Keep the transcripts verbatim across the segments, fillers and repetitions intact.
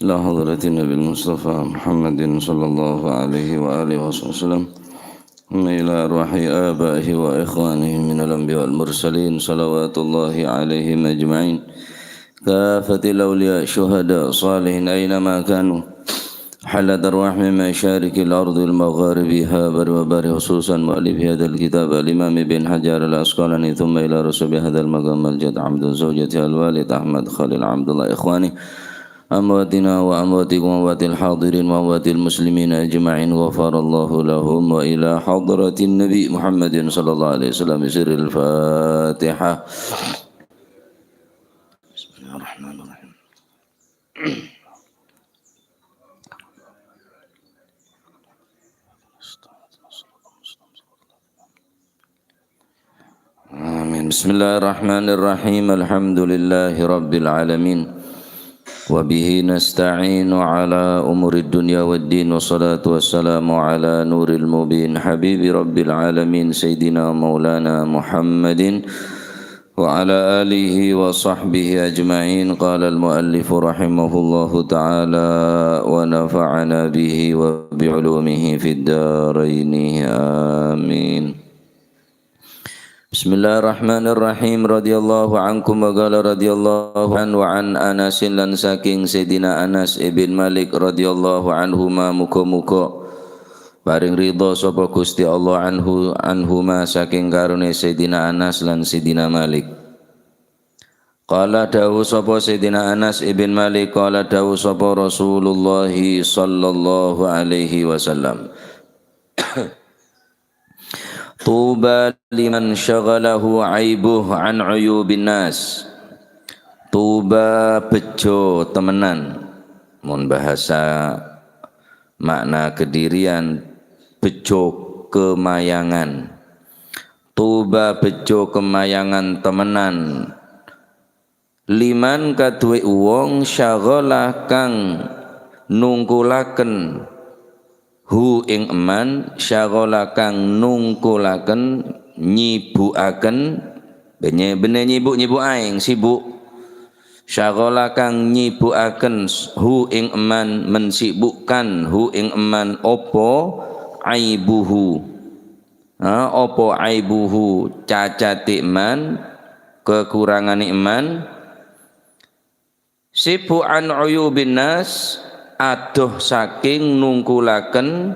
إلى حضرة النبي المصطفى محمد صلى الله عليه وآله وصحبه وسلم. ثم إلى أرواح آبائه وإخوانه من الأنبياء والمرسلين، صلوات الله عليهم أجمعين. كافة الأولياء، الشهداء، الصالحين، أينما كانوا. حلت أرواح من مشارق الأرض ومغاربها، بر وبر، خصوصا مؤلف هذا الكتاب الإمام ابن حجر العسقلاني، ثم إلى رسول هذا المقام الجد عبد زوجته الوالد أحمد خليل عبد الله، إخوانه، أمواتنا وأمواتكم وأموات الحاضرين وأموات المسلمين أجمعين، غفر الله لهم، وإلى حضرة النبي محمد صلى الله عليه وسلم بسر الفاتحة. بسم الله الرحمن الرحيم. آمين. بسم الله الرحمن الرحيم. الحمد لله رب العالمين. وبه نستعين على أمور الدنيا والدين. والصلاة والسلام على نور المبين حبيب رب العالمين سيدنا مولانا محمد وعلى آله وصحبه أجمعين. قال المؤلف رحمه الله تعالى ونفعنا به وبعلومه في الدارين. آمين. Bismillahirrahmanirrahim. Radhiyallahu ankum wa qala radhiyallahu anhu wa an Anasin, lan saking Sayyidina Anas ibn Malik radhiyallahu anhuma, muga-muga paring ridha sapa Gusti Allah anhu, anhuma, saking karone Sayyidina Anas lan Sayyidina Malik. Qala, dawuh sapa Sayyidina Anas ibn Malik, qala, dawuh sapa Rasulullah sallallahu alaihi wasallam, "Tuba liman syaghalahu aibuh an uyubin nas." Tuba, bejo temenan. Mon bahasa makna Kedirian, bejo kemayangan. Tuba, bejo kemayangan temenan. Liman, kaduwe wong, syaghala, kang nungkulaken, hu, ing eman, syaghala, kang nungkulaken, nyibukaken, benne-, benne nyibuk-nyibuk aeng, sibuk. Syaghala, kang nyibukaken, hu, ing eman, mensibukkan, hu, ing eman, apa, aibuhu. Ha, apa aibuhu, cacate eman, kekurangane eman. Sibuk an uyubin nas, adoh saking nungkulaken,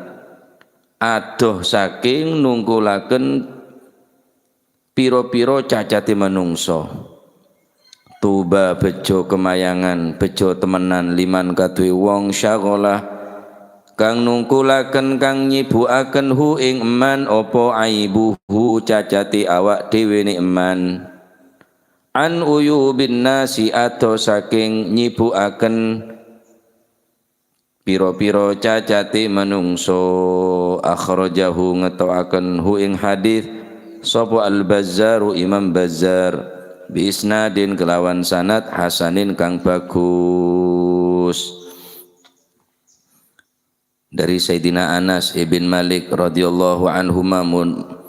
adoh saking nungkulaken pira-pira cacate manungsa. Tuba, bejo kemayangan, bejo temenan, liman, kaduwe wong, syaghala, kang nungkulaken, kang nyibukaken, hu, ing eman, apa aibuhu, cacate awak dhewe ne eman. An uyubin nasi, adoh saking nyibukaken pira-pira cacate manungsa. Akhrajahu, ngeto'aken hu ing hadis sapa Al-Bazzaru, Imam Bazzar, bi isnadin, kelawan sanad, hasanin, kang bagus. Dari Sayyidina Anas ibn Malik radhiyallahu anhuma, mun-,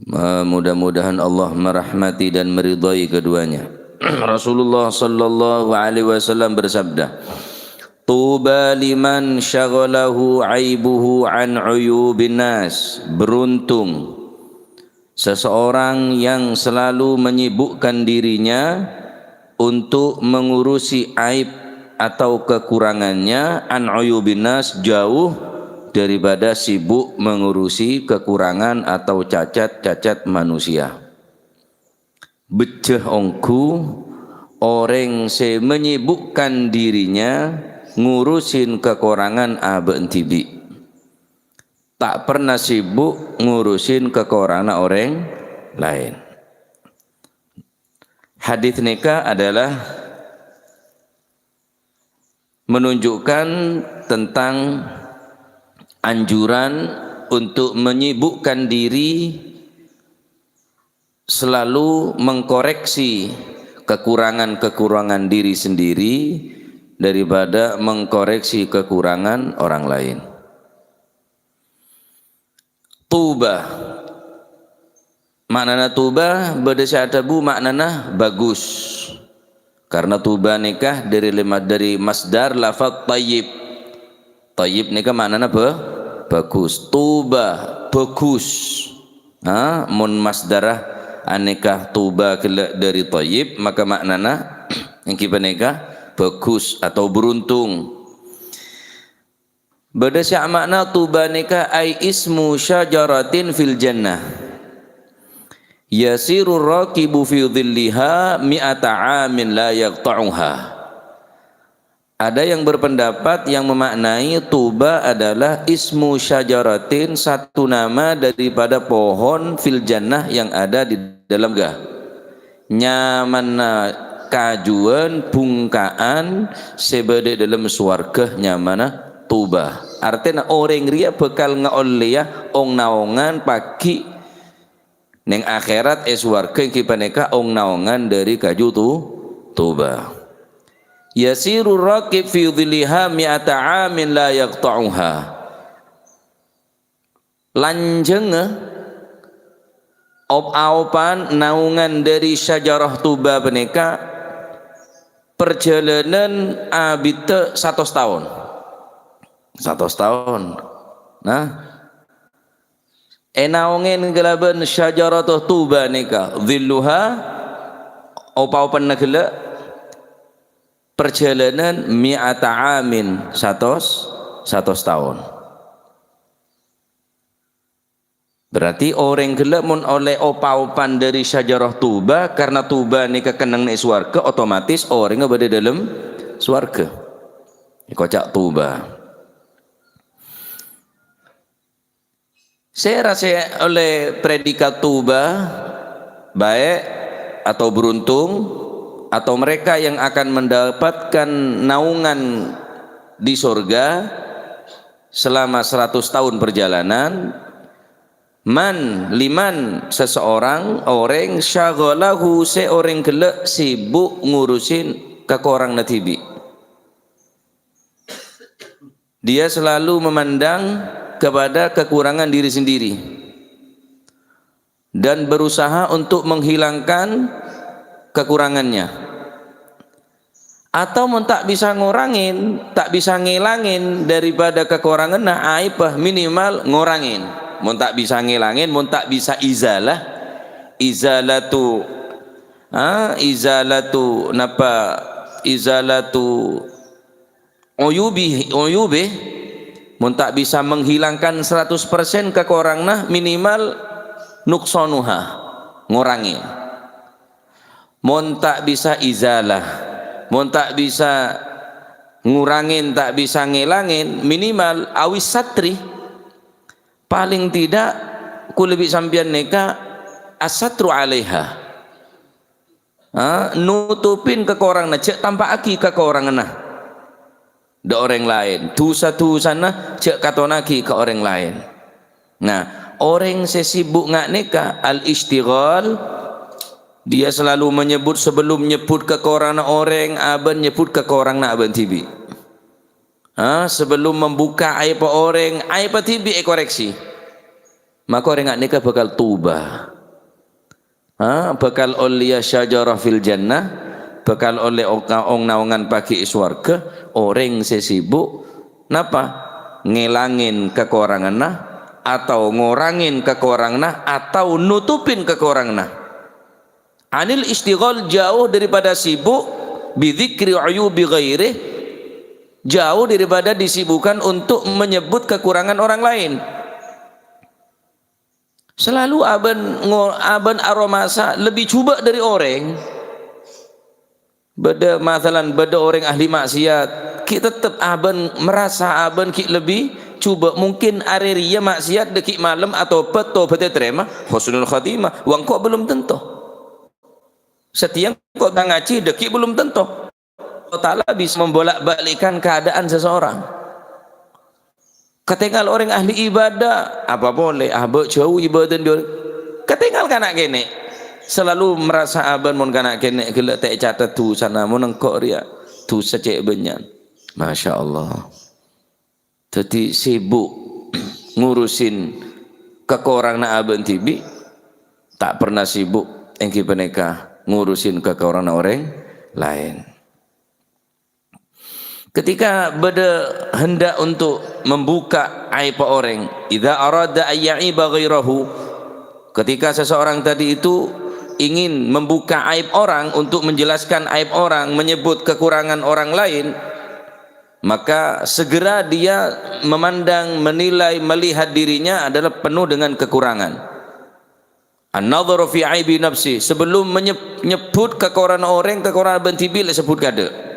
Eh, mudah-mudahan Allah merahmati dan meridhai keduanya. Rasulullah sallallahu alaihi wasallam bersabda, "Tuba liman syaghalahu aibuhu an uyubin nas." Beruntung seseorang yang selalu menyibukkan dirinya untuk mengurusi aib atau kekurangannya, an uyubin nas, jauh daripada sibuk mengurusi kekurangan atau cacat-cacat manusia. Bejjah ongghu oreng se menyibukkan dirinya ngurusin kekurangan aba'na dibi'. Tak pernah sibuk ngurusin kekurangan orang lain. Hadis neka adalah menunjukkan tentang anjuran untuk menyibukkan diri, selalu mengkoreksi kekurangan-kekurangan diri sendiri daripada mengkoreksi kekurangan orang lain. Tuba. Ma'nana tuba, bâdâ sè adhâbu ma'nana bagus. Karena tuba nèka dhâri lema-, dhâri masdar lafadz thayyib. Thayyib nèka ma'nana bhâ-, bhâghus. Tuba, bhâghus. Ha, mon masdara anèka tuba ghellâ' dhâri thayyib, maka ma'nana èngghi panèka bhâghus atau beruntung. Bâdâ sè ama'na tuba nèka ai ismu syajaratin fil jannah. Yasiru rakibu fi dhilliha mi'ata amin la yaqta'uha. Ada yang berpendapat yang memaknai tuba adalah ismu syajaratin, satu nama daripada pohon fil jannah yang ada di dalam surga. Nyamana kajuwân bhungka'an sè bâdâ è dâlem sowarghâ nyamana Tuba. Artèna orèng rèya bhâkal ngaollèya ong-naongan pagghi' neng akhèrat è sowarghâ èngghi panèka ong-naongan dhâri kaju tu-, Tuba. Yasiru raqib fi dhilliha mi'ata amin la yaqta'uha. Lanjhângnga op-aopan naongan dhâri syajarah Tuba panèka parjhâlânan abiddhâ satos taon. Satos taon. Nah, ènaongè kalabân syajaratu Tuba nèka, dhilluha, op-aopanna ghellâ', parjhâlânan mi'ata amin, satos, satos taon. Berarti orèng ghellâ' mon ollè op-aopan dhâri syajarah Tuba, karna Tuba nèka kennengnganna è sowarghâ, otomatis orèngnga bâdâ dâlem sowarghâ. Èkoca' Tuba. Sèra sè ollè predikat Tuba, baik atau beruntung, atau mereka yang akan mendapatkan naungan di sorga, selama seratus tahun perjalanan, man, liman, seseorang, orèng, syaghalahu, sè orèng ghellâ' sibuk ngurusin kakoranganna dhibi'. Dia selalu memandang kepada kekurangan diri sendiri dan berusaha untuk menghilangkan kekurangannya. Atau mon ta' bisa ngorangin, ta' bisa ngèlangin daripada kakoranganna, aibbhâ minimal ngorangin. Mon ta' bisa ngèlangin, mon ta' bisa izalah, izalatu, ah, izalatu napa? Izalatu uyubi, uyubi, mon ta' bisa menghilangkan seratus persen kakoranganna, minimal nuqsanuha, ngorangè. Mon ta' bisa izalah, mon ta' bisa ngorangè, ta' bisa ngèlangè, minimal awis satri, paling tidak kulâ bi' sampèyan nèka as-satru alaiha. Ha, nutupin kakoranganna, jhâ' tampa'aghi kakoranganna dâ' orèng laèn. Dhusa-dhusana jhâ' katonaghi ka orèng laèn. Nah, orèng sè sibuk nga' nèka, al-isytighal, dia selalu menyebut, sebelum nyebut kakoranganna orèng, abâ' nyebut kakoranganna abâ' dhibi'. Ha, sebelum membuka aibba orèng, aibba dhibi' èkoreksi. Maka orèng nga' nèka bhâkal Tuba. Ha, bhâkal ollèya syajarah fil jannah, bhâkal ollè oka-, ong-naongan pagghi' è sowarghâ, orèng sè sibuk, napa? Ngèlangin kakoranganna, atau ngorangin kakoranganna, atau nutupin kakoranganna. Anil isytighal, jauh daripada sibuk, bidzikri uyubi ghairih, jauh daripada disibukkan untuk menyebut kekurangan orang lain. Selalu abâ' ngo-, abâ' aromasa lebbi jhubâ' dâri orèng. Bâdâ, masalan, bâdâ orèng ahli maksiat, ghi' tettep abâ' merasa abâ' ghi' lebbi jhubâ'. Mungkin arè rèya maksiat dâgghi' malem atobhât, tobhâddhâ ètarèma, husnul khatimah. Wa engko' belum tentu. Satèya engko' ta' ngajhi dâgghi' belum tentu. Allah Ta'ala bisa membolak-balikkan keadaan seseorang. Katèngal orèng ahli ibadah, apa polè, abâ' jhâu ibadana bi' orèng. Katèngal kana' kènè'. Selalu merasa abâ' mon kana' kènè' ghellâ' ta' ècatet dhusana, mon engko' rèya dhusa cè' bânnya'an. Masya Allah. Dhâddhi sibuk ngurusin kakoranganna abâ' dhibi', ta' perna sibuk èngghi panèka ngurusin kakoranganna orèng, laèn. Ketika bâdâ hendak untuk membuka aib orèng, "Idza arada ay ya'iba ghairahu," ketika seseorang tadi itu ingin membuka aib orang, untuk menjelaskan aib orang, menyebut kekurangan orang lain, maka segera dia memandang, menilai, melihat dirinya adalah penuh dengan kekurangan. An-nadharu fi aibi nafsi, sebelum menyeb-, nyebut kakorana orèng, kakorana bân dhibi' lè' sebbhut kaadâ'.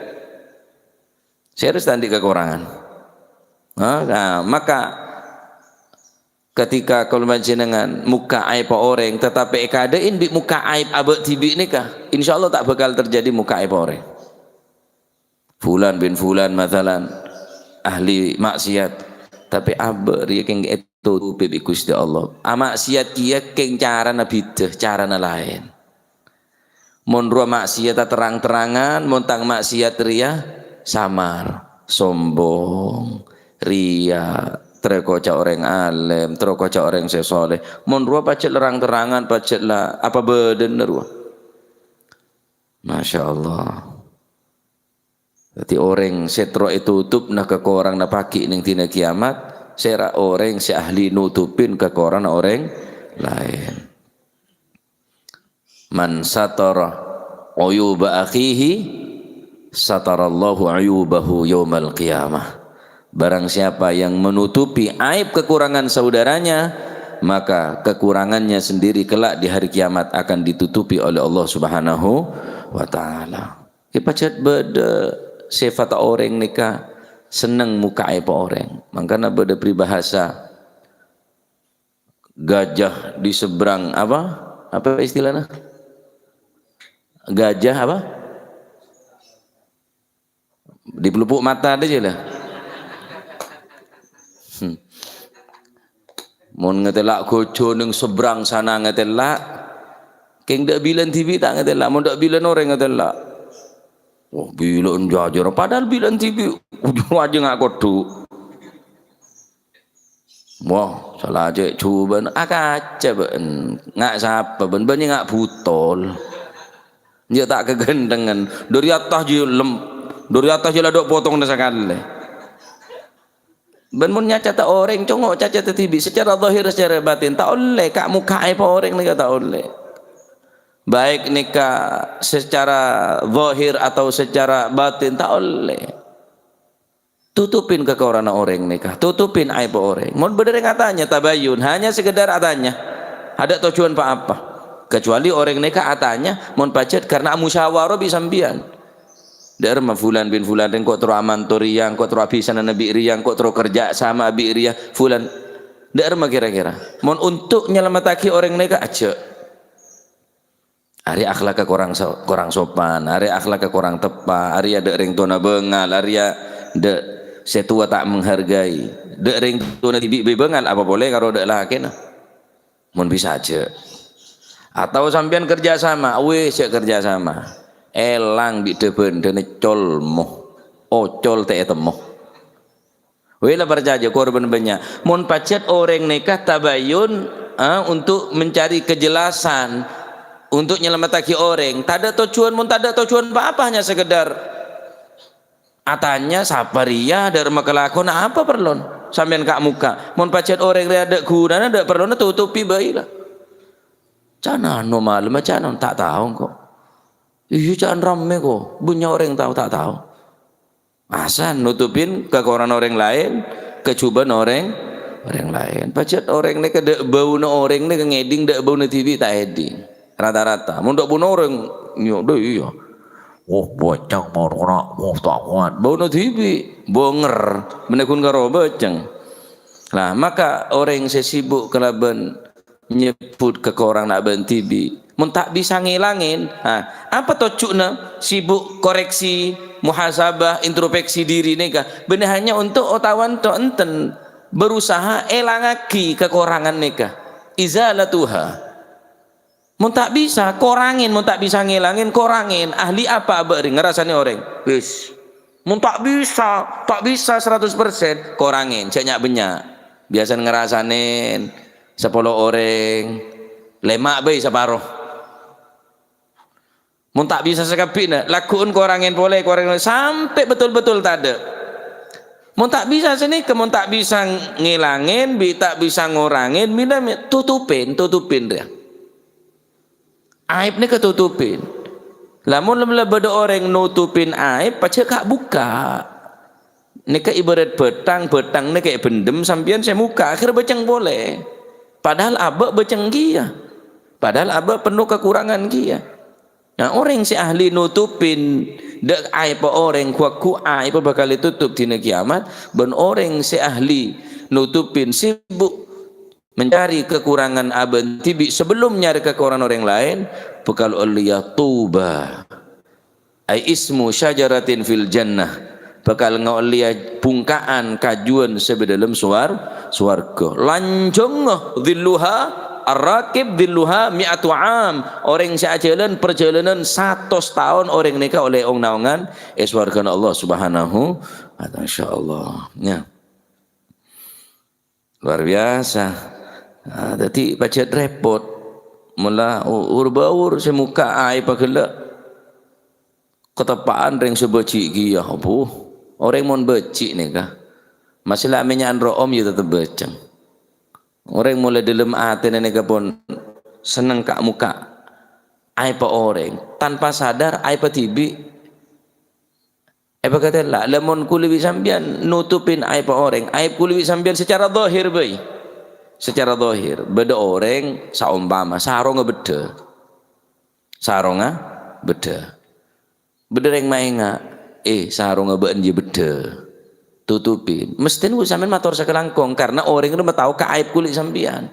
Sè harus ta' andi' kakorangan. Nah, nah, maka ketika kaulâ panjhennengan mokka' aib orèng, tetapi èkaadâ'in bi' mokka' aib abâ' dhibi' nèka, insyaallah ta' bhâkal terjadi mokka' aib orèng. Fulan bin Fulan, masalan, ahli maksiat, tapè abâ' rèya kèng ètotobhi bi' Ghustè Allah. Amaksiat kèya kèng carana bhidhâ, carana laèn. Mon rowa maksiatta terang-terangan, mon tang maksiat rèya samar, sombong, riya', terro èkoca' orèng alèm, terro èkoca' orèng sè soleh. Mon rowa pajhât terang-terangan, pajhât la apa bâdâna rowa. Masya Allah. Dhâddhi orèng sè terro ètotobhâ kakoranganna paghi' neng dina kiyamat, sèra orèng sè ahli notobhin kakoranganna orèng laèn. "Man satara uyuba akhihi, satarallahu uyubahu yaumal qiyamah." Barang siapa yang menutupi aib kekurangan saudaranya, maka kekurangannya sendiri kelak di hari kiamat akan ditutupi oleh Allah Subhanahu wa Ta'ala. È pajhât bâdâ sèfat orèng nèka senneng mokka' aib orèng. Mangkana bâdâ paribhâsa, gajah di seberang apa? Apa istilahnya? Gajah apa? Di pelupuk mata aja lah. Hmm. Mon ngatèla' gajah neng seberang sana ngatèla', kèng dâ' bilân dhibi' ta' ngatèla', mon dâ' bilân orèng ngatèla'. Oh, bilân jâjâr, padahal bilân dhibi' ujung aja nga' kodhu. Wah, sala cè' jubân, akaca bân, nga' sapa bân, bân nga' butol. Iyâ ta' kaghânthengan. Dâri attas jâ lem-, dâri attas jâ la dâ' potonganna sakalè. Bân mon nyacata orèng, congo' cacata dhibi', secara zahir, secara batin, ta' ollè, ka' mokka' aib orèng nèka ta' ollè. Baik nèka secara zahir atau secara batin, ta' ollè. Tutupin kakoranganna orèng nèka, tutupin aib orèng. Mon bâdâ rèng atanya, tabayun, hanya sekedar atanya. Adâ' tojjhuwân pa-apa. Kecuali orèng nèka atanya, mon pajhât karena amusyawarah bi' sampèyan. Dâ'remma fulan bin fulan, engko' terro amanto rèya, engko' terro abhisanana bi' rèya, engko' terro kerja sama bi' rèya, fulan. Dâ'remma kira-kira? Mon untuk nyalamettaghi orèng nèka, ajâ'. Arèya akhlakka korang so-, korang sopan, arèya akhlakka korang teppa', arèya dâ' rèng towana bângal, arèya dâ' sè towa ta' menghargai. Dâ' rèng towana dhibi' bâi bângal, apa polè karo dâ' lakèna? Mon bisa ajâ'. Atau sampèyan kerja sama, wis jâ' kerja sama. Èlang bi' dhâ-bhândhâna colmo. Ocol ta' ètemmo. Wè la parcajâ, korban bânnya'. Mon pajhât orèng nèka tabayun, ah, untuk mencari kejelasan, untuk nyalamettaghi orèng. Tadâ' tojjhuwân, mon tadâ' tojjhuwân pa-apa, hanya sekedar atanya, sapa rèya, dâ'remma kalakowanna, apa parlon? Sampèyan ka'-mokka'. Mon pajhât orèng rèya dâ' ghunana, dâ' parlona, tutupi bhâi la. Ca'na ano malem, ca'na ta' tao engko'. Iyâ, ca'na rammè ko', bânnya' orèng tao ta' tao. Asal nutupin kakorangan orèng laèn, kajhubâ'ân orèng, orèng laèn. Pajhât orèng nèka dâ' bâuna orèng nèka ngèdhing dâ' bâuna dhibi' ta' èdhing. Rata-rata. Mon dâ' bâuna orèng, iyâ, dâ' iyâ. Wah, bâceng marona, wah, ta' kowat. Bâuna dhibi', bânger. Mennè ghun karo bâceng. Lah, maka orèng sè sibuk kalabân nyebbhut kakorangan bân dhibi'. Mon ta' bisa ngèlangè, ha, apa tojjhuna sibuk koreksi, muhasabah, introspeksi diri nèka? Bânnè hanya untuk otabâ ento' enten berusaha èlangaghi kakorangan nèka. Izalatuha. Mon ta' bisa, korangè. Mon ta' bisa ngèlangè, korangè. Ahli apa abâ' rè? Ngarasanè orèng. Wis. Mon ta' bisa, ta' bisa seratus persen, korangè, jhâ' nya'-bânnya'. Biyasana ngarasanè sapolo orèng, lèma' bhâi saparo. Mon ta' bisa sakabbhina, lagghu'en korangèn polè, korangèn polè, sampè' betul-betul tadâ'. Mon ta' bisa sanèka, mon ta' bisa ngèlangèn, bi' ta' bisa ngorangèn, mèla mè-, tutupin, tutupin rèya. Aib nèka tutupin. Lamon la bâdâ orèng nutupin aib, pajhât ka'-bukka'. Nèka ibarat bâthang, bâthang nèka èbhendhem, sampèyan sè mokka', akhèr bâceng polè. Padahal abâ' bâceng kèya. Padahal abâ' penno kakorangan kèya. Nah, orèng sè ahli nutupin dâ' aibhâ orèng, ghu-, ghu-, aibhâ bhâkal ètotop dina kiyamat, bân orèng sè ahli nutupin sibuk mencari kekurangan abâ' dhibi' sebelum nyarè kakorangan orèng laèn, bhâkal ollèya tuba. Ai ismu syajaratin fil jannah, bhâkal ngaollèya bungka'an kajuwân sè bâdâ dâlem suwar-, suwarga. Lanjhângnga dhilluha, ar-rakib dhilluha mi'atu am. Orèng sè ajhâlân parjhâlânan satos taon, orèng nèka ollè ong-naongan è suwargana Allah Subhanahu wa Ta'ala, insyaallah. Ya. Luar biasa. Ah, dhâddhi pajhât rèpot. Mula u-, ur-bâur sè mokka' aibhâ ghellâ'. Kateppa'an rèng sè bâji' kèya, abbhu. Orèng mon bâji' nèka, masè la mènya'an ro'om ya tetep bâceng. Orèng molaè dâlem atèna nèka pon senneng ka'-mokka' aibhâ orèng, tanpa sadar aibhâ dhibi'. Èpakatella, lamon kulâ bi' sampèyan nutupin aibhâ orèng, aib kulâ bi' sampèyan secara zahir bhâi. Secara zahir, bâdâ orèng saompama sarongnga beddhâ. Sarongnga beddhâ. Bâdâ rèng maènga', "Eh, sarongnga bâ'ân jiyâ beddhâ. Tutupin." Mesthèna sampèyan mator sakalangkong, karna orèng rowa matao ka aib kulâ sampèyan.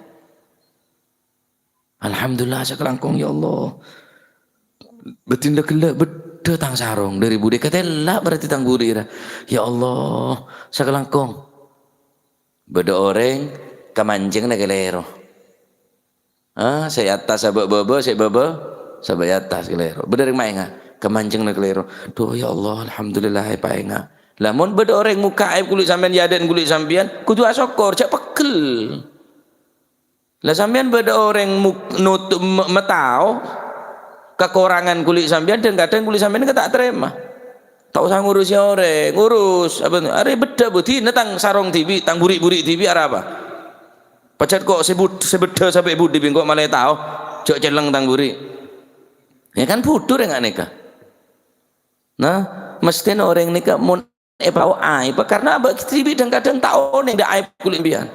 "Alhamdulillah, sakalangkong, ya Allah. Bâdâna ghellâ' beddhâ tang sarong, dâri budi katella berarti tang budi ra. Ya Allah, sakalangkong." Bâdâ orèng kamanjhângnga kalèro. Ah, sè è attas abâ' bâbâ, sè bâbâ sabâ' è attas kalèro. Bâdâ rèng maènga', kamanjhângnga kalèro. "Duh, ya Allah, alhamdulillah, èpaènga'." Lamon bâdâ orèng mokka' aib kulâ sampèyan, ya adâ'na kulâ sampèyan, kodhu asokkor, jhâ' peggel. La sampèyan bâdâ orèng muk-, nutu-, me-, matao kakorangan kulâ sampèyan, dhâng-kadhâng kulâ sampèyan ta' tarèma. Ta' osa ngurusè orèng, ngurus, apa, arè beddhâ budina tang sarong dhibi', tang buri'-buri' dhibi' arapa? Pajhât ko' sè bud-, sè beddhâ sampè' budi bi' engko' malè tao, jhâ' celleng tang buri'. Ya kan budhu rèng nèka. Nah, mesthèna orèng nèka mon èpao aib, karna abâ' dhibi' dhâng-kadhâng ta' onèng dâ' aib kulâ sampèyan.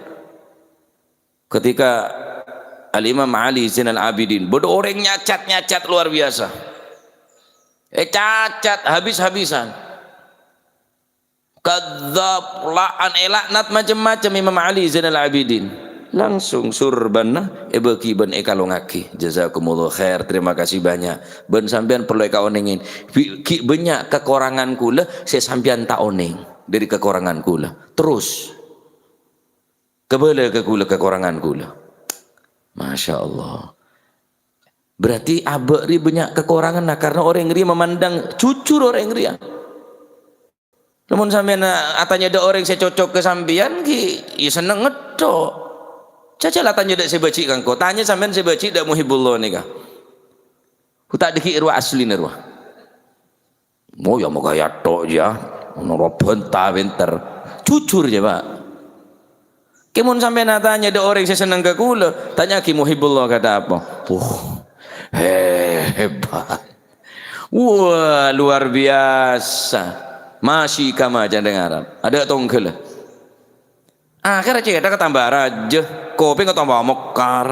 Ketika Al-Imam Ali Zainal Abidin, bâdâ orèng nyacat-nyacat luar biasa. Ècacat habis-habisan. Kadzdzab, la'an, èlaknat macem-macem Imam Ali Zainal Abidin. Langsung surbanna èbâghi bân èkalongngaghi. Jazakumullah khair, terima kasih banyak. Bân sampèyan parlo èkaonèngè. Bi-, ghi' bânnya' kakorangan kulâ sè sampèyan ta' onèng dâri kakorangan kulâ. Terros. Kabâlâ ka kulâ kakorangan kulâ. Masya Allah. Berarti abâ' rèya bânnya' kakoranganna, karna orèng rèya memandang jujur orèng rèya. Lamon sampèyan atanya dâ' orèng sè cocok ka sampèyan, ghi, ya senneng ngetthok. Jhâjhâl atanya dâ' sè bâji' ka engko'. Tanya sampèyan sè bâji' dâ' Muhibullah nèka. Hu ta' dâgghi' rowa aslina rowa. Oh, ya, moghâ ya tok, ya. Ono roh bânta pènter. Jujur, ya, Pak. Kè mon sampèyan atanya dâ' orèng sè senneng ka kulâ, tanya'aghi Muhibullah kadhâ' apa? Wah, hebat. Wah, luar biasa. Masih kama jandeng Arab. Adâ' tongghâl. Akhirnya cèthak tambah rajâ, kopèngnga tambah mekar.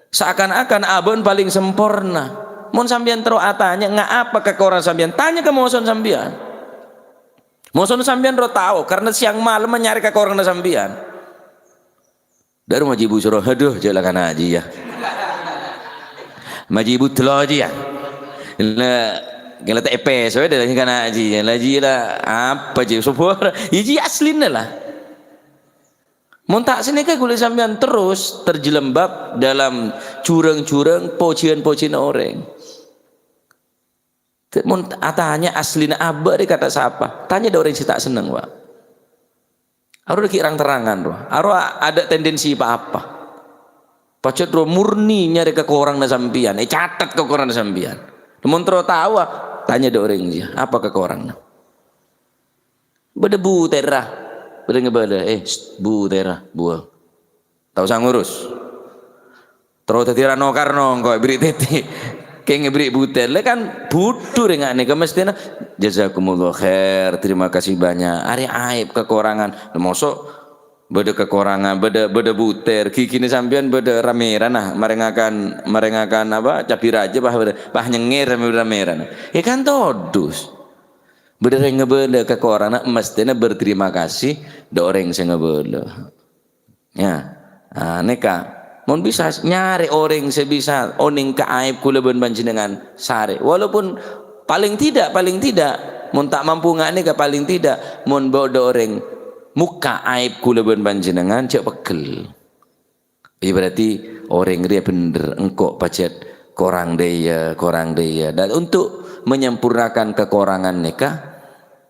Seakan-akan abâ'na palèng samporna. Mon sampèyan terro atanya, "Ngapa kakorangan sampèyan?" Tanya ka moson sampèyan. Moson sampèyan ro tao, karna siang malem nyarè kakoranganna sampèyan. Dâri maji' bu soro, "Aduh, jhâ' la kana' jiyâ. Maji' bu dâlâ jiyâ. La, la ta' èpèso, dâ' la kana' jiyâ. La jiyâ la apa jiyâ? Sobhâr." Iyâ jiyâ aslina la. Mon ta' sanèka kulâ sampèyan terros terjelembab dalam jurang-jurang pojhiyân-pojhiyânna orèng. Mon atanya aslina abâ' rè kata sapa? Tanya dâ' orèng sè ta' senneng, Pak. Aro ghi' rang-terrangan, rowa. Aro a-, adâ' tendensi pa-apa. Pajhât rowa murni nyarè kakoranganna sampèyan, ècatet kakoranganna sampèyan. Mon terro tao, ah, tanya dâ' orèng jiyâ, apa kakoranganna? Bâdâ butèr, ra. Bâdâ ngabâlâ, "Eh, sst, butèr, ra, buwâng." Ta' osa ngurus. Terro dhâddhi rano-karno engko' èberri' tètè. Kèng èberri' butèr. Lha kan budhu rèng nganèka mestèna, "Jazakumullah khair, terima kasih banyak." Arèya aib, kakorangan. Mosok bâdâ kakorangan, bâdâ, bâdâ butèr, ghigina sampèyan bâdâ ra-mèrana, marèngakan, marèngakan apa, cabbhi rajâ, pas, pas nyengngèr ra-mèrana. Yâ kan todus. Bâdâ rèng ngabâlâ kakoranganna, mestèna berterima kasih dâ' orèng sè ngabâlâ. Yâ. Ah, nèka. Mon bisa, nyarè orèng sè bisa onèng ka aib kaulâ bân panjhennengngan, sarè. Walaupun paling tidak, paling tidak, mon ta' mampu nganèka, paling tidak, mon bâdâ orèng mokka' aib kaulâ bân panjhennengngan, jhâ' pegghel. Iyâ, berarti orèng rèya bhendher, engko' pajhât korang dâ' iyâ, korang dâ' iyâ. Dan untuk menyempurnakan kakorangan nèka,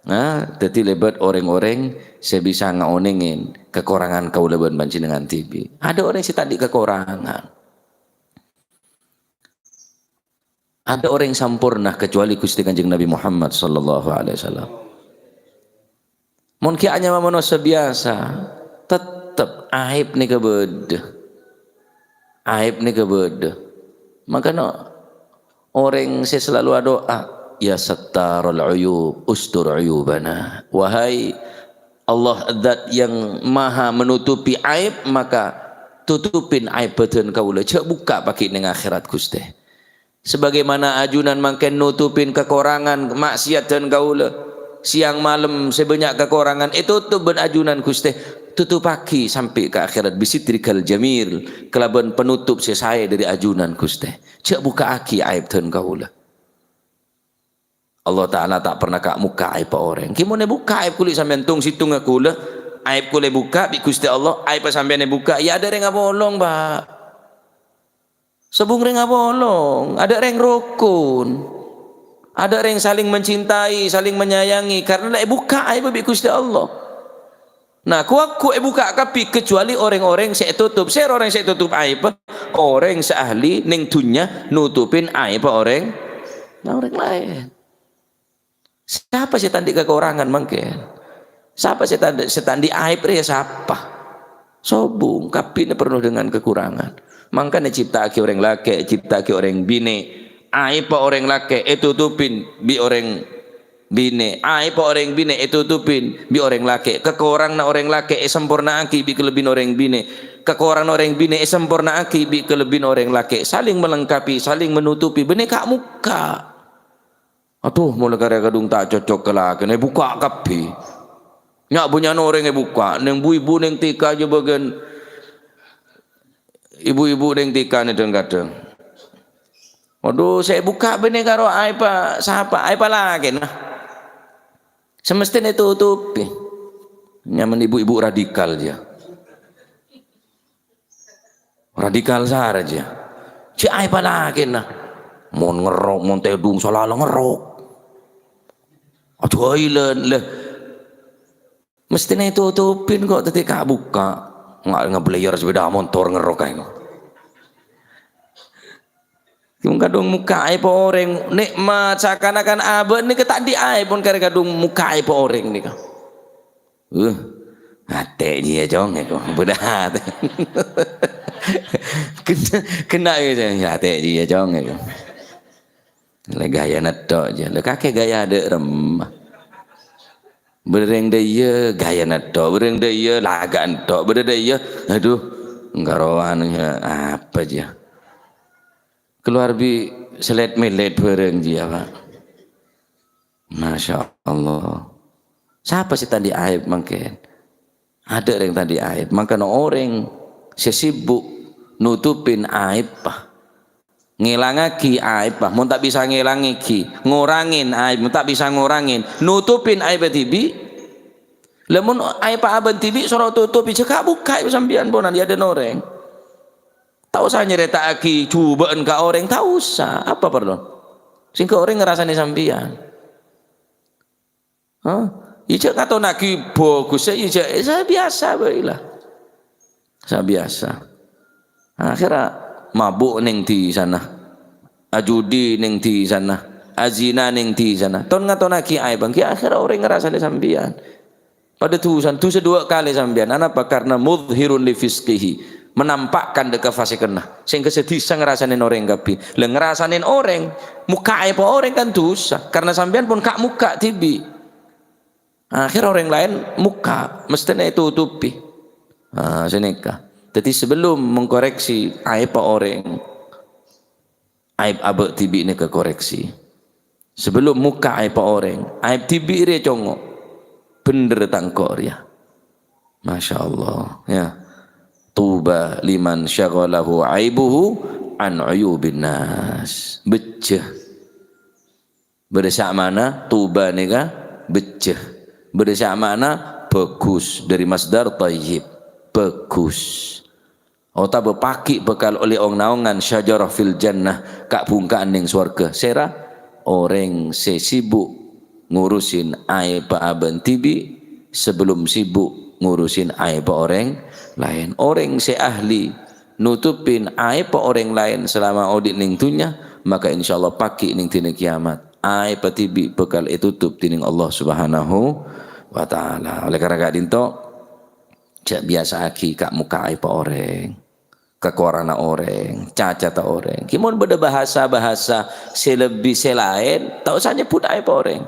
nah, dhâddhi lèbât orèng-orèng sè bisa ngaonèngè kakorangan kaulâ bân panjhennengngan dhibi'. Adâ' orèng sè ta' andi' kakorangan. Adâ' orèng samporna kecuali Ghustè Kanjeng Nabi Muhammad sallallahu alaihi wasallam. Mon ghi' anyama manossa biyasa, tettep aib nèka bâdâ. Aib nèka bâdâ. Mangkana orèng sè selalu adu'a, "Ya Sattaral Uyub, ustur uyubana." Wahai Allah, Zat yang Maha Menutupi aib, maka tutupin aib bâdân kaulâ. Jhâ' bukka' paghi' neng akhèrat, Ghustè. Sebagaimana ajunan mangkèn nutupin kakorangan maksiat dhân kaulâ, sèyang malem sè bânnya' kakorangan ètotop bân ajunan, Ghustè, totopaghi sampè' ka akhèrat bisitrikal jamil, kalabân panotop sè saè dhâri ajunan, Ghustè. Jhâ' bukka'aghi aib dhân kaulâ. Allah Ta'ala ta' parna ka-, mokka' aibba orèng. Ghi' mon èbukka' aib kulâ sampèyan tong-sèttongnga kulâ, aib kulâ èbukka' bi' Ghustè Allah, aibba sampèyan èbukka', yâ adâ' rèng apolong, Pak. Sobung rèng apolong, adâ' rèng rokon. Adâ' rèng saling mencintai, saling menyayangi, karna la èbukka' aibba bi' Ghustè Allah. Nah, ghu-lagghu èbukka' kabbhi kecuali orèng-orèng sè ètotop. Sèra orèng sè ètotop aibba? Orèng sè ahli neng dhunnya nutupin aibba orèng, orèng laèn. Sapa sè ta' andi' kakorangan mangkèn? Sapa sè ta', sè ta' andi' aib rèya sapa? Sobung, kabbhina penuh dengan kekurangan. Mangkana ècipta'aghi orèng lakè', ècipta'aghi orèng binè'. Aibba orèng lakè' ètotopin bi' orèng binè'. Aibba orèng binè' ètotopin bi' orèng lakè'. Kakoranganna orèng lakè' èsamporna'aghi bi' kalebbiyânna orèng binè'. Kakoranganna orèng binè' èsamporna'aghi bi' kalebbiyânna orèng lakè'. Saling melengkapi, saling menutupi. Bânnè ka'-mokka'. Adhu, molaè karè kadhung ta' cocok ka lakèna, èbukka' kabbhi. Nya'-bânnya'na orèng èbukka', neng bu-ibu neng T K jâ bâgiyân, ibu-ibu neng T K nèdhâng-kadhâng. Adhu, sè èbukka' bânnè karo aibba sapa? Aibba lakèna. Semestèna ètotopè. Nyamana ibu-ibu radikal, yâ. Radikal sarè, yâ. Cè' aibba lakèna. Mon ngerrok, mon tèdung, sala la ngerrok. Adhu, ailân, lè. Mestèna ètotopin kok, dhâddhi ka'-bukka'. Nga-, ngablèyar sepeda motor ngerrok aè kok. Mon kadhung mokka' aibba orèng, nè'mat, seakan-akan abâ' nèka ta' andi' aib, mon karè kadhung mokka' aibba orèng nèka. Uh, atè' jiyâ, Cong, èko. Bâdâ atè'. Kena, kena, yâ, atè' jiyâ, Cong, èko. Lè gaya nètto' jiyâ. Lè kakè gaya adâ' remma. Bâdâ rèng dâ' iyâ gaya nètto', bâdâ rèng dâ' iyâ laga nètto', bâdâ dâ' iyâ, adhu, engghâ rowa anu, yâ, apa jiyâ? Kalowar bi' sellet-mellet bhârâng jiyâ, Pak. Masya Allah. Sapa sè ta' andi' aib mangkèn? Adâ' rèng ta' andi' aib. Mangkana orèng sè sibuk nutupin aib, Pak. Ngèlangaghi aib, Pak. Mon ta' bisa ngèlangaghi, ngorangin aib. Mon ta' bisa ngorangin, nutupin aib dhibi'. Lamon aib abâ' dhibi', soro tutupi, jhâ' ka'-bukka' aib sampèyan, ponan, è adâ'na orèng. Ta' osa nyarèta'aghi jhubâ'ân ka orèng, ta' osa. Apa parlo? Sèngko' orèng ngarasanè sampèyan. Hah? Iyâ jhâ' ngatonnaghi bhâghus, iyâ jhâ', eh, sa biyasa bhâi la. Sa biyasa. Akhirnya mabuk neng di sana. Ajudi neng di sana. Azina neng di sana. Ton-ngatonaghi aib, ènggi akhirnya orèng ngrassanè sampèyan. Padâ dhusana, dhusa dua kali sampèyan. Anapa? Karena mudhhirun li fisqihi, menampakkan dâ' kafasikenna. Sehingga sadhisa ngrassanè orèng kabbhi. Lah ngrassanè orèng, mokka' aib orèng kan dhusa. Karena sampèyan pon ka' mokka' dhibi'. Akhir orèng laèn mokka', mestèna ètotobhi. Ah, sanèka. Dhâddhi sebelum mengkoreksi aib orèng, aib abâ' dhibi' nèka koreksi. Sebelum mokka' aib orèng, aib dhibi' rè congo'. Bhender tangko' rèya. Masya Allah, ya. Tuba liman syaghalahu aibuhu an uyubin nas. Bejjâ. Bâdâ sè ma'na tuba nèka bejjâ. Bâdâ sè ma'na bagus, dâri masdar thayyib. Bagus. Otabâ paghi' bhâkal ollè ong-naongan syajarah fil jannah, ka'-bhungka'an neng sowarghâ. Sèra? Orèng sè sibuk ngurusin aèbbhâ abâ' dhibi' sebelum sibuk ngurusin aèbbhâ orèng laèn. Orèng sè ahli notobhi aèbbhâ orèng laèn selama odi' neng dhunnya, maka insyaallah paghi' neng dina kiamat, aèbbhâ dhibi' bhâkal ètotop dhinèng Allah Subhanahu wa Ta'ala. Oleh karena ka'dhinto, jhâ' biyasa'aghi ka' mokka' aèbbhâ orèng, kakoranganna orèng, cacata orèng. Ghi mon bâdâ bahasa-bahasa sè lebbi sè laèn, ta' osa nyebbhut aèbbhâ orèng.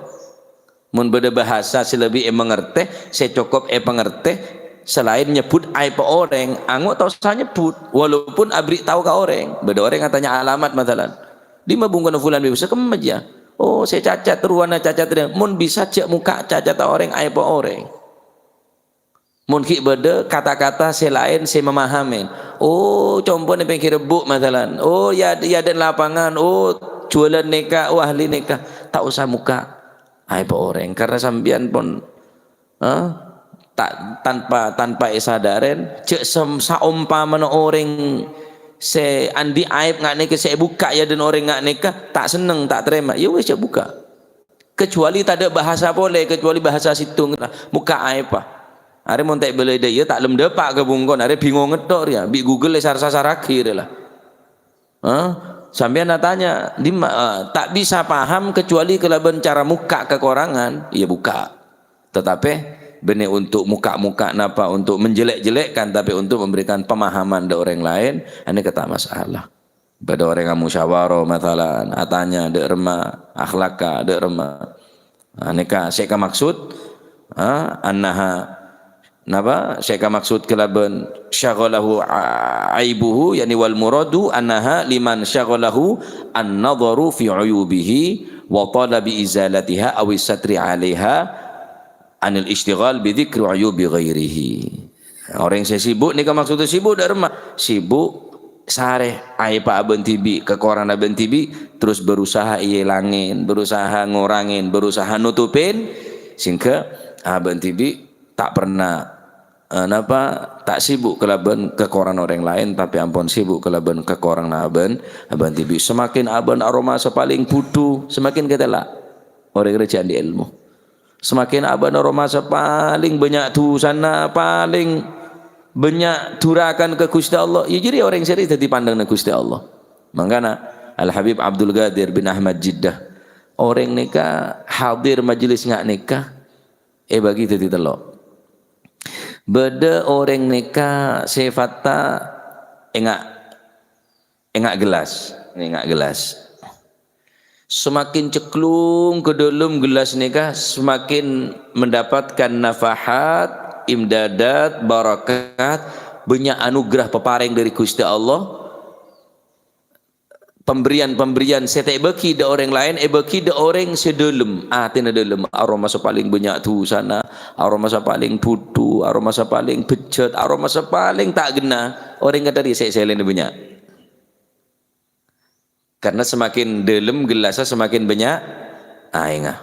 Mon bâdâ bahasa sè lebbi èmangartè, sè cokop èpangartè, salaèn nyebbhut aèbbhâ orèng, ango' ta' osa nyebbhut, walaupun abherri' tao ka orèng. Bâdâ orèng atanya alamat, masalan, "Dimma bungkona fulan bin sakemma, ya?" "Oh, sè cacat, rowana cacat rèya." Mon bisa jhâ' mokka' cacata orèng, aèbbhâ orèng. Mon ghi' bâdâ kata-kata sè laèn sè mamahamè, "Oh, compona pènggir ebbu'," masalan. "Oh, ya, ya, dâ' lapangan. Oh, jualan nèka. Oh, ahli nèka." Ta' osa mokka' aèbbhâ orèng. Karena sampèyan pon, eh, ta-, tanpa, tanpa èsadhârèn, jhâ' sem-, saompamana orèng sè andi' aèb nga' nèka sè èbukka' ya dâ' orèng nga' nèka, ta' senneng, ta' tarèma. Ya wis, jhâ' bukka'. Kecuali tadâ' bahasa polè, kecuali bahasa sèttong, mokka' aèbbhâ. Arè mon ta' èbâlâi dâ' iyâ, ta' lem dâpa' ka bungkona, arè bingongnga tho' rèya, bi' Google èsar-sasarraghi rè la. Hah? Sampèyan atanya, "Dimma?" Eh, ta' bisa paham kecuali kalabân cara mokka' kakorangan, iyâ bukka'. Tetapi, bânnè untuk mokka'-mokka' napa, untuk menjelek-jelekkan, tapi untuk memberikan pemahaman dâ' orèng laèn, anèka ta' masalah. Bâdâ orèng amusyawarah, masalan, atanya dâ' remma, akhlakka dâ' remma. Nah, nèka sè èkamaksud, ha, annaha, napa? Sè èkamaksud kalabân syaghalahu a-, aibuhu, yakni wal muradu annaha liman syaghalahu an-nadharu fi uyubihi wa talabi izalatiha aw satri 'alaiha anil isytighal bi dzikri uyubi ghairihi. Nah, orèng sè sibuk nèka maksudnya sibuk dâ' remma? Sibuk sarè aèbbhâ abâ' dhibi', kakoranganna abâ' dhibi', terus berusaha èlangèn, berusaha ngorangèn, berusaha notobhin, sehingga abâ' dhibi' ta' pernah, eh, napa, ta' sibuk kalabân kakorangan orèng laèn, tapè ampon sibuk kalabân kakoranganna abâ', abâ' dhibi'. Semakin abâ' aromasa palèng budhu, semakin katella' orèng rèya jhâ' andi' èlmo. Semakin abâ' aromasa palèng bânnya' dhusana, palèng bânnya' dhurâkana ka Ghustè Allah, ya jârèya orèng sè rèya dhâddhi pandângnga Ghustè Allah. Mangkana Al-Habib Abdul Qadir bin Ahmad Jeddah, orèng nèka hadir majelis nga' nèka èbâgi dhâddhi tello'. Bâdâ orèng nèka sèfatta enga', enga' gelas, enga' gelas. Semakin cekklung ka dâlem gelas nèka, semakin mendapatkan nafahat, imdadat, barakat, bânnya' anugerah paparèng dâri Ghustè Allah. Pemberian-pemberian sè ta' èbâgi dâ' orèng laèn, èbâgi dâ' orèng sè dâlem, atèna dâlem, aromasa palèng bânnya' dhusana, aromasa palèng budhu, aromasa palèng bejjhât, aromasa palèng ta' ghenna, orèng kantha rèya sè sèlèna bânnya'. Karena semakin dâlem gelassa semakin bânnya' aèngnga.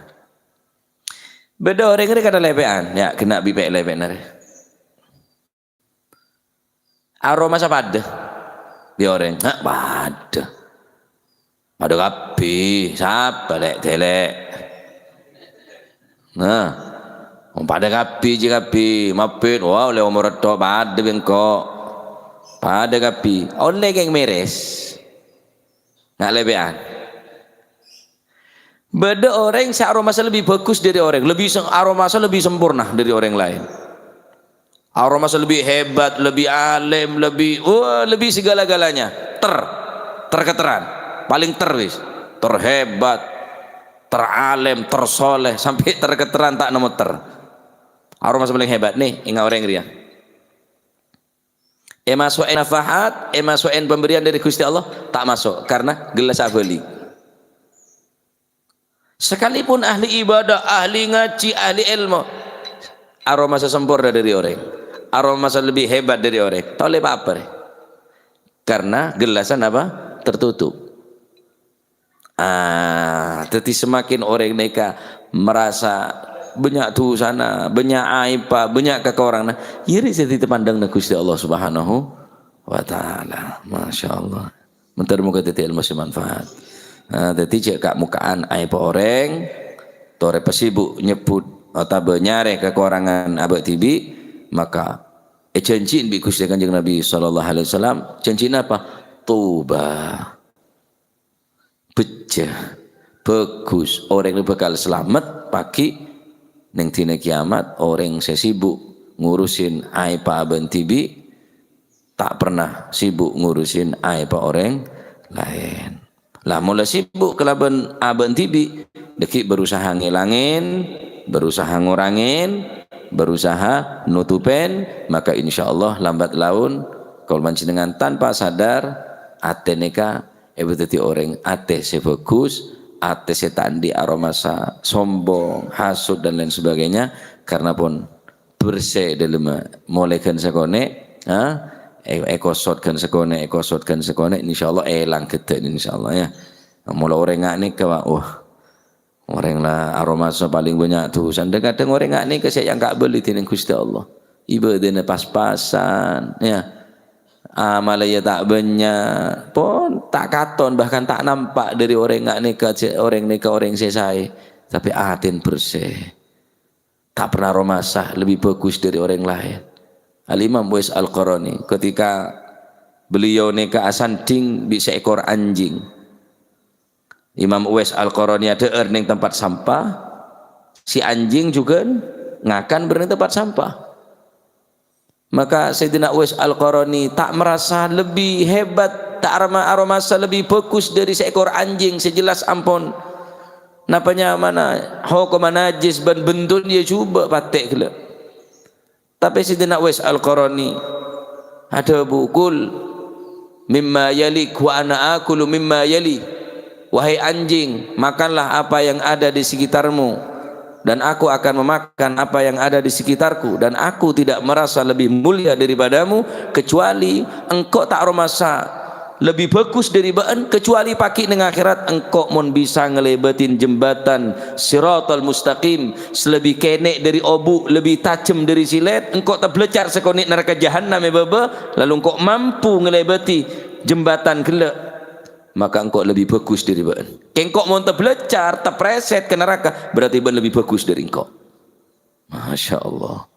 Bâdâ orèng rèya kadhâ' lèpè'an, ya, ghenna' bi' pè' lèpè'na rè. Aromasa padâ bi' orèng, ha, padâ. Padâ kabbhi, sapa lè'-dèlè'. Nah, padâ kabbhi, jiyâ kabbhi, mabbit, wah, ollè omor ètto' padâ bi' engko'. Padâ kabbhi. Ollè kèng mèrès. Nga' lèbè'an. Bâdâ orèng sè aromasa lebbi bhâghus dâri orèng, lebbi se-, aromasa lebbi samporna dâri orèng laèn. Aromasa lebbi hebat, lebbi alim, lebbi, wah, lebbi segala-galanya. Ter-, ter-ketteran. Palèng ter wis. Terhebat, teralim, tersoleh, sampè' ter-ketteran ta' nemmo ter. Aromasa palèng hebat, nè, enga' orèng rèya. Èmaso'è nafahat, èmaso'è pemberian dâri Ghustè Allah, ta' maso', karna ghellâ' sabâli'. Sakalipun ahli ibadah, ahli ngajhi, ahli èlmo, aromasa samporna dâri orèng, aromasa lebbi hebat dâri orèng, ta' ollè pa-apa rè. Karna ghellâ'an apa? Tertutup. Ah, dhâddhi semakin orèng nèka merasa bânnya' dusana, bânnya' aèbba, bânnya' kakoranganna, iyâ rè sè dhâddhi pandangna Ghustè Allah Subhanahu wa Ta'ala. Masya Allah. Moghâ-moghâ dhâddhi èlmo sè manfaat. Ah, dhâddhi jhâ' ka'-moka'an aèbba orèng, torè pasibuk nyebbhut otabâ nyarè kakorangan abâ' dhibi', maka èjhânjhi'in bi' Ghustè Kanjeng Nabi sallallahu alaihi wasallam. Jhânjhi napa? Tuba. Bhâjjhâ, bhâghus, orèng rè bhâkal salamet paghi' neng dina kiamat, orèng sè sibuk ngurusin aèbba abâ' dhibi', ta' perna sibuk ngurusin aèbba orèng laèn. Lah, mola sibuk kalabân abâ' dhibi', dhâggi' berusaha ngèlangin, berusaha ngorangin, berusaha nutupèn, maka insyaallah lambat laun kaulâ panjhennengngan tanpa sadar, atè nèka èpadhâddhi orèng atè sè bhâghus, atè sè ta' andi' aromasa sombong, hasut, dan lain sebagainya, karna pon bersè dâlemma. Molaè ghân sakonè', ha? È-, èkosot ghân sakonè', èkosot ghân sakonè', insyaallah èlang ghâddhâ', insyaallah, ya. Mola orèng nga' nèka, Pak, wah, orèng la aromasa palèng bânnya' dusana. Kadhâng orèng nga' nèka sè èangka' bâli dhinèng Ghustè Allah. Ibâdâna pas-pasan, ya. Amalla ya ta' bânnya', pon ta' katon, bahkan ta' nampa' dâri orèng nga' nèka, jhâ' orèng nèka orèng sè saè, tapè atèna bersè. Ta' perna aromasa lebbi bhâghus dâri orèng laèn. Al-Imam Uwais Al-Qarani, ketika beliau nèka asandhing bi' saèkor anjing. Imam Uwais Al-Qarani adhâ'âr neng tempat sampah, si anjing jhughân ngakan bâreng neng tempat sampah. Maka Sayyidina Uwais Al-Qarani ta' merasa lebbi hebat, ta' aroma-, aromasa lebbi bhâghus dâri saèkor anjing sè jelas ampon napa nyamana hokomma najjhis bân benduna ya jhubâ' patè' ghellâ'. Tapè Sayyidina Uwais Al-Qarani adhâbu, "Kul mimma yalik wa ana akulu mimma yali." "Wahai anjing, makanlah apa yang ada di sekitarmu, dan aku akan memakan apa yang ada di sekitarku, dan aku tidak merasa lebih mulia daripadamu, kecuali engko' ta' aromasa lebbi bhâghus dâri bâ'na, kecuali paghi' neng akhèrat engko' mon bisa ngalèbâtin jembatan Siratal Mustaqim, sè lebbi kènè' dâri obu', lebbi tajhem dâri silèt, engko' tablecar sakonè' naraka jahannam è bâbâ, lalu engko' mampu ngalèbâti jembatan ghellâ'." Maka engko' lebbi bhâghus dâri bâ'na. Kèng engko' mon tablecar, taprèsèt ka naraka, berarti bâ'na lebbi bhâghus dâri engko'. Masya Allah.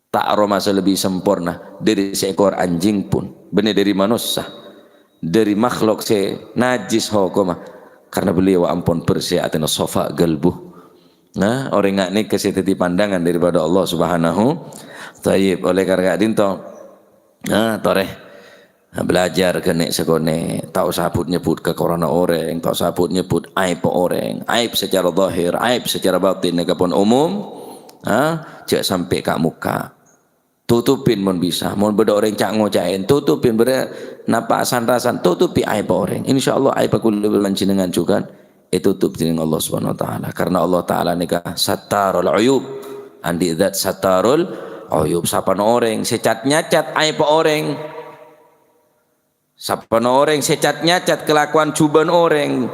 Ta' aromasa lebbi samporna dâri saèkor anjing pon, bânnè dâri manossa, dâri makhlok sè najjhis hokomma, karna beliau ampon bersè atèna, safa qalbuh. Nah, orèng nga' nèka sè dhâddhi pandangan daripada Allah Subhanahu. Thayyib, oleh karena ka'dinto, nah, torè. Nah, belajar kènè' sakonè', ta' osa but-nyebbut kakoranganna orèng, ta' osa but-nyebbut aèbba orèng, aèb secara zahir, aèb secara batin nèka pon umum, ha, jhâ' sampè' ka'-mokka'. Tutupin mon bisa, mon bâdâ orèng ca'-ngoca'èn, tutupin, bâdâ napa san-rasan, tutupi aèbba orèng. Insyaallah aèbba kaulâ bân panjhennengngan jhughân ètutup dhinèng Allah Subhanahu wa Ta'ala. Karna Allah Ta'ala nèka Sattarul Uyub. Andi' zat Sattarul Uyub. Sapana orèng sè cat-nyacat aèbba orèng. Sapana orèng sè cat-nyacat kalakowan jhubâ'na orèng,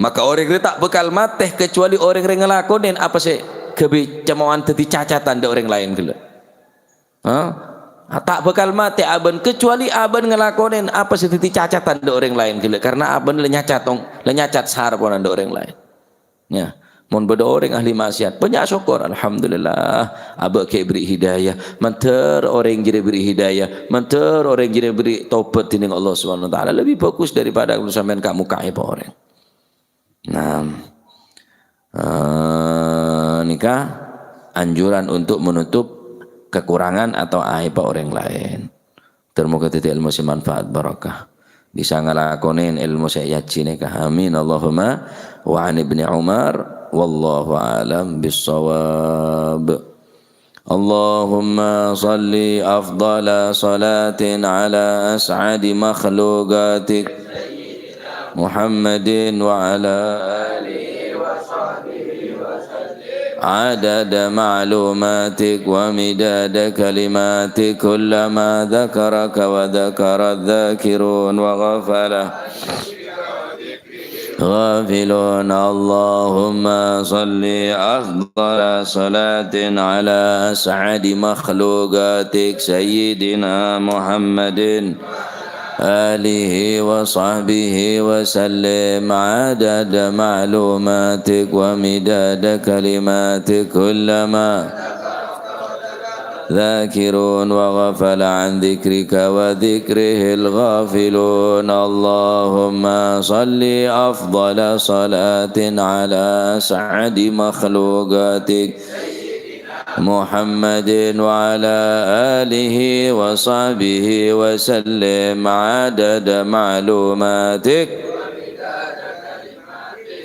maka orèng rè ta' bhâkal matè, kecuali orèng rè ngalakonè apa sè ghâbây cèmo'an dhâddhi cacatan dâ' orèng laèn ghellâ'. Ha? Ta' bhâkal matè abâ'na, kecuali abâ'na ngalakonè apa sè dhâddhi cacatan dâ' orèng laèn ghellâ', karna abâ'na la nyacat ong-, la nyacat sarpona dâ' orèng laèn. Ya. Mon bâdâ orèng ahli maksiat, bânnya' sokor, alhamdulillah, abâ' ghi' èberri' hidayah. Mandhâr orèng jârèya èberri' hidayah, mandhâr orèng jârèya èberri' tobat dhinèng Allah Subhanahu wa Ta'ala, lebih bagus daripada kalau sampèyan ka-, mokka' aèbbhâ orèng. Nah, eh, nèka anjuran untuk menutup kekurangan atau aèbbhâ orèng laèn. Ter-moga dhâddhi èlmo sè manfaat barokah. Bisa ngalakonè èlmo sè èajhi nèka. Amin. Allahumma wa an Ibni Umar. Wallahu a'lam bissawab. Allahumma shalli afdhala shalatin ala as'adi makhluqatik Muhammadin wa ala alihi wa sahbihi wa sallim. عدد معلوماتك ومداد كلماتك، كلما ذكرك وذكر الذاكرون وغفل غافلون. اللهم صل أفضل صلاة على أسعد مخلوقاتك سيدنا محمد آله وصحبه وسلم عدد معلوماتك ومداد كلماتك كلما ذاكرون وغفل عن ذكرك وذكره الغافلون. اللهم صل أفضل صلاة على أسعد مخلوقاتك محمد وعلى آله وصحبه وسلم عدد معلوماتك.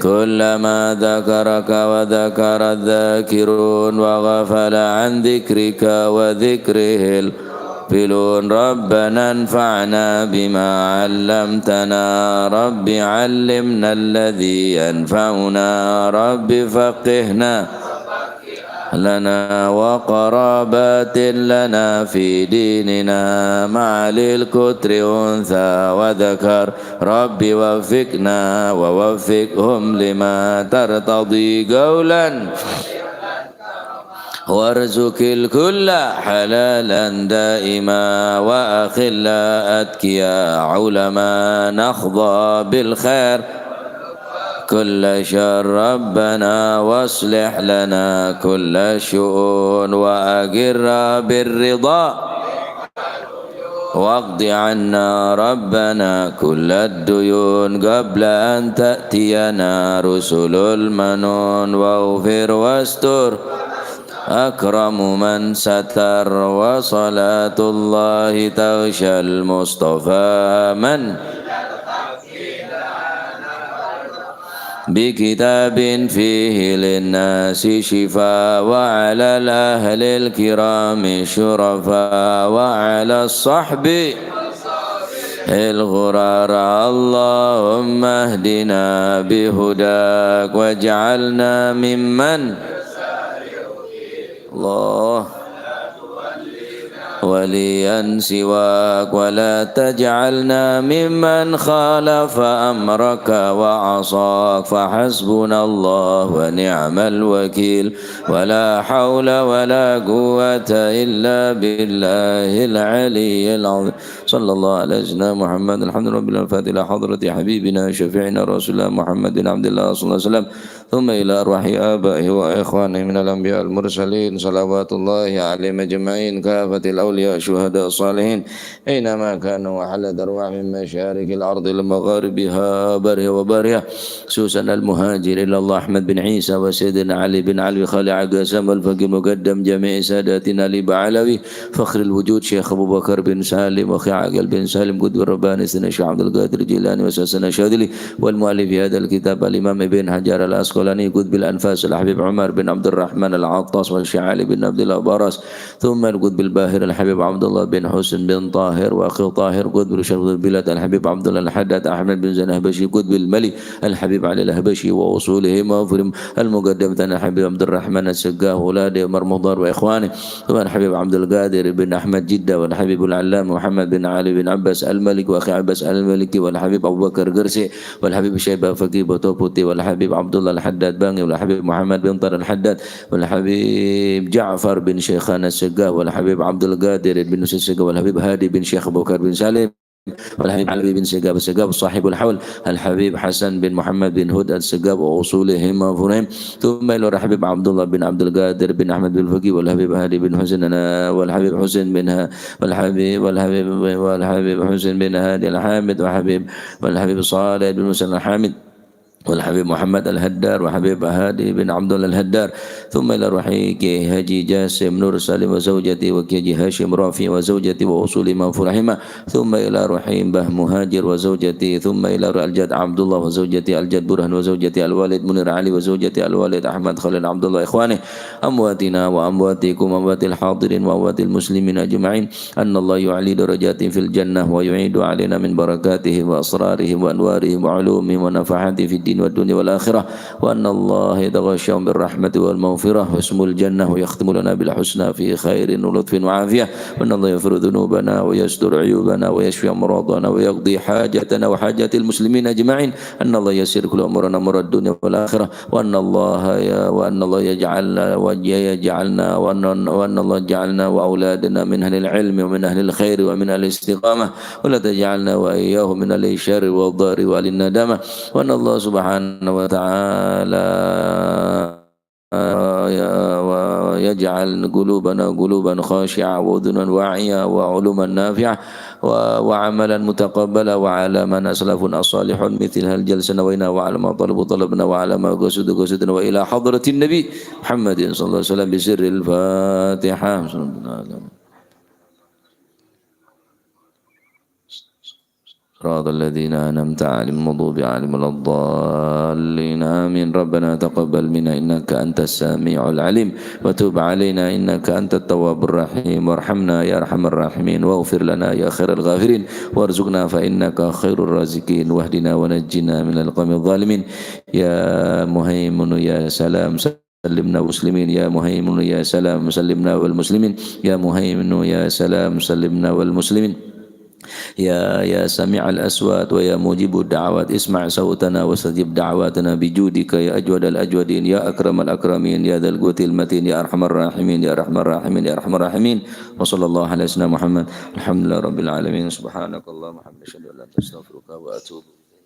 كلما ذكرك وذكر الذاكرون وغفل عن ذكرك وذكره الغافلون. ربنا انفعنا بما علمتنا. رب علمنا الذي ينفعنا. رب فقهنا لنا وقرابات لنا في ديننا مع ذي القدر أنثى وذكر. رب وفقنا ووفقهم لما ترتضي قولا وارزق الكل حلالا دائما وأخلاء أتقياء علماء نحظى بالخير كل شر ربنا واصلح لنا كل الشؤون وأقر بالرضا واقض عنا ربنا كل الديون قبل أن تأتينا رسل المنون واغفر واستر أكرم من ستر وصلاة الله تغشى المصطفى من بكتاب فيه للناس شفاء وعلى الأهل الكرام الشرفاء وعلى الصحب الغرر. اللهم اهدنا بهداك واجعلنا ممن الله وليا سواك ولا تجعلنا ممن خالف أمرك وعصاك فحسبنا الله ونعم الوكيل ولا حول ولا قوة إلا بالله العلي العظيم. صلى الله على سيدنا محمد. الحمد لله رب العالمين. الفاتحة إلى حضرة حبيبنا شفيعنا رسول الله محمد بن عبد الله صلى الله عليه وسلم. ثم إلى أرواح آبائه وإخوانه من الأنبياء والمرسلين، صلوات الله عليهم أجمعين، كافة الأولياء، الشهداء، الصالحين، أينما كانوا، وحلت أرواحهم من مشارق الأرض لمغاربها، برها وبرها، خصوصا المهاجر إلى الله أحمد بن عيسى وسيدنا علي بن علوي خالع قاسم والفقيه المقدم جميع ساداتنا البعلوي فخر الوجود شيخ أبو بكر بن سالم وأخي عاقل بن سالم قطب الرباني سيدنا الشيخ عبد القادر الجيلاني وسيدنا الشاذلي والمؤلف هذا الكتاب الإمام ابن حجر العسقلاني قطب الأنفاس الحبيب عمر بن عبد الرحمن العطاس والشيخ علي بن عبد الله براس ثم القطب الباهر الحبيب عبد الله بن حسن بن طاهر وأخي طاهر قطب شرف البلاد الحبيب عبد الله الحداد أحمد بن زين الحبشي قطب الملك الحبيب علي الحبشي وأصولهم وفرهم المقدمة الحبيب عبد الرحمن السقاف وأولاده عمر مضر وإخوانه ثم الحبيب عبد القادر بن أحمد جدة والحبيب العلامة محمد بن علي بن عباس المالكي وأخي عباس المالكي والحبيب أبو بكر قرسي والحبيب شيبة فقيه بتو بوتي والحبيب عبد الله الحداد بانقي والحبيب محمد بن طاهر الحداد والحبيب جعفر بن شيخان السقاف والحبيب عبد القادر بن يوسف السقاف والحبيب هادي بن شيخ أبو بكر بن سالم والحبيب علوي بن سقاب السقاب صاحب الحول، الحبيب حسن بن محمد بن هدى السقاب وأصولهما فروعهم، ثم إلى الحبيب عبد الله بن عبد القادر بن أحمد بن الفقي، والحبيب هادي بن حسين، والحبيب حسين بن ها-، والحبيب، والحبيب، والحبيب حسين بن هادي الحامد، وحبيب، والحبيب صالح بن مسلم الحامد، والحبيب محمد الهدار، وحبيب هادي بن عبد الله الهدار، ثم إلى روح كي حاجي جاسم نور سالم وزوجته، وكي حاجي هاشم رافع وزوجته وأصولهما فروعهما، ثم إلى روح باه مهاجر وزوجته، ثم إلى روح الجد عبد الله وزوجته، الجد برهان وزوجته، الوالد منير علي وزوجته، الوالد أحمد خليل عبد الله، إخوانه، أمواتنا وأمواتكم، أموات الحاضرين وأموات المسلمين أجمعين، أن الله يعلي درجاتهم في الجنة ويعيد علينا من بركاتهم وأسرارهم وأنوارهم وعلومهم ونفحاتهم في الدين والدنيا والآخرة، وأن الله يتغشاهم بالرحمة والمغفرة ويسكنهم الجنة ويختم لنا بالحسنى في خير ولطف وعافية، وأن الله يغفر ذنوبنا ويستر عيوبنا ويشفي أمراضنا ويقضي حاجاتنا وحاجات المسلمين أجمعين، أن الله ييسر كل أمورنا أمور الدنيا والآخرة، وأن الله ي-، وأن الله يجعلنا، ويجعلنا، وأن، وأن الله يجعلنا وأولادنا من أهل العلم ومن أهل الخير ومن أهل الاستقامة، ولا تجعلنا وإياهم من أهل الشر والضر وأهل الندامة، وأن الله سبحانه وتعالى، آه، ي-، ويجعل قلوبنا قلوبا خاشعة وأذنا واعية وعلما نافعة و-، وعملا متقبلا، وعلى من أسلفنا الصالحون مثل هذه الجلسة نوينا، وعلى ما طلبوا طلبنا، وعلى ما قصدوا قصدنا، وإلى حضرة النبي محمد صلى الله عليه وسلم بسر الفاتحة. صراط الذين أنعمت عليهم غير المغضوب عليهم ولا الضالين. آمين. ربنا تقبل منا إنك أنت السميع العليم وتب علينا إنك أنت التواب الرحيم وارحمنا يا أرحم الراحمين واغفر لنا يا خير الغافرين وارزقنا فإنك خير الرازقين واهدنا ونجنا من القوم الظالمين. يا مهيمن يا سلام سلمنا مسلمين، يا مهيمن يا سلام سلمنا والمسلمين، يا مهيمن يا سلام سلمنا والمسلمين. يا، يا سميع الأصوات ويا مجيب الدعوات، اسمع صوتنا واستجب دعواتنا بجودك يا أجود الأجودين، يا أكرم الأكرمين، يا ذا القوة المتين، يا أرحم الراحمين، يا أرحم الراحمين، يا أرحم الراحمين. وصلى الله على سيدنا محمد. الحمد لله رب العالمين. سبحانك اللهم وبحمدك، أشهد أن لا إله إلا أنت، أستغفرك وأتوب إليك.